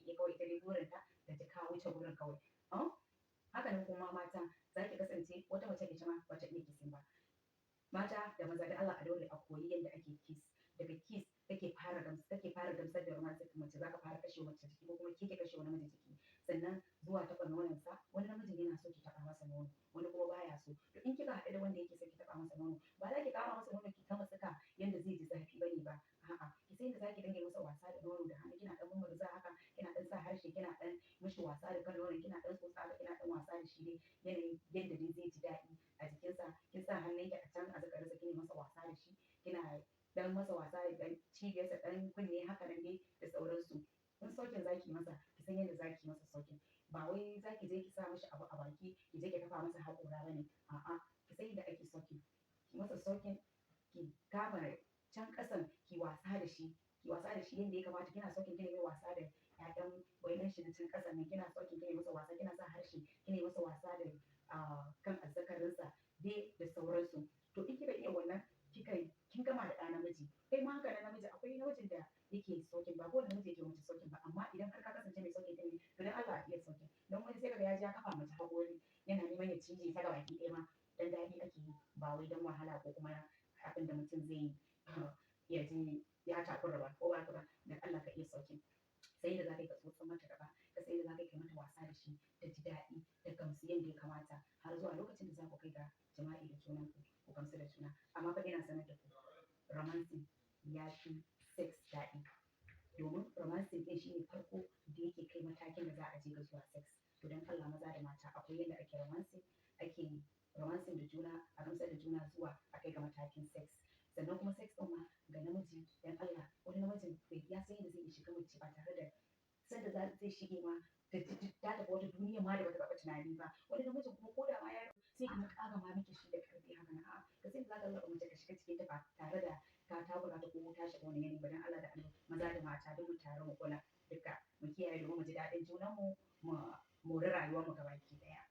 iya kawai ita dai burinta ta ji ka wuce gurin kawai. Haka nan kuma mata za ki kasance wata mace ita ma bata iya kissing ba. Mata da maza, da Allah a daure a koyi yadda ake kiss. Daga kiss kake fara gamsar da romantic mace, zaka fara kashe mace jiki ko kuma ke kashe wani namiji jiki. Sannan zuwa taɓa nononsa, wani namijin yana so ki taɓa masa nono, wani kuma baya so. To, in kika haɗu da wanda yake so ki taɓa masa nono, ba za ki kama masa nono ki kama saka yanda zai ji zafi bane ba. A'a, ki san yadda zaki dinga masa wasa da nono da hannu, kina ɗan mummurza haka, kina ɗan sa harshe, kina ɗan mishi wasa da kan nonon, kina ɗan tsotsa haka, kina ɗan wasa da shi dai yanayin yadda dai zai ji daɗi a jikinsa. Kin sa hannunki a can a zakarinsa, kina masa wasa da shi, kina ɗan masa wasa da ɗan cibiyarsa, ɗan kunne, haka nan dai da sauransu. In sucking zaki masa, ki san yadda zaki masa sucking. Ba wai zaki je ki sa mishi abu a baki, ki je ki kafa masa haƙora bane. A'a, ki san yadda ake sucking. Ki masa sucking, ki kama can ƙasan, ki wasa da shi, ki wasa da shi yanda ya kamata. Kina sucking, kina mai wasa da ƴaƴan wainan shi na can ƙasan nan, kina sucking, kina masa wasa, kina sa harshe, kina masa wasa da kan azzakarinsa dai da sauransu. To, in kika iya wannan, kin gama da ɗa namiji. Kai ma haka na namiji, akwai namijin da yake sucking, ba kowane namiji yake mace sucking ba, amma idan har ka kasance mai sucking ɗin ne, to dan Allah a iya sucking. Don wani sai kaga ya je ya kafa mace haƙori, yana neman ya cije ta gabaki ɗaya ma. Dan daɗi ake yi, ba wai don wahala ko kuma abin da mutum zai yi ya ji ya takura ba, ko ba haka ba. Dan Allah ka iya sucking. Sai yadda za ka yi ka tsotsa mata gaba, ka san yadda za ka yi mata wasa da shi, ta ji daɗi, ta gamsu yanda ya kamata har zuwa lokacin da za ku kai ga jima'i da junanku, ku gamsu da juna. Amma fa ina sanar da ku, romancing ya fi sex daɗi. Domin romancing ɗin shine farko da yake kai matakin da za a je ga zuwa sex. To, don Allah maza da mata, akwai yadda ake romancing da juna, a gamsar da juna zuwa a kai ga matakin sex. Sannan kuma sex ɗin ma ga namiji, don Allah, wani namijin bai ya san yadda zai iya shiga mace ba tare da sanda zai shige ma ta tafi wata duniya ma da bata taɓa tunani ba. Wani namijin kuma ko da ma ya sai ka ƙara ma miki shi da ƙarfi haka nan. A'a, ka san yadda zaka lallaɓa mace ka shiga cikin ta ba tare da ka takura ta ko ta shiga wani yanayi ba. Don Allah da Annabi, maza da mata, duk mu taru mu kula duka, mu kiyaye domin mu ji daɗin junanmu, mu mori rayuwarmu gabaki ɗaya.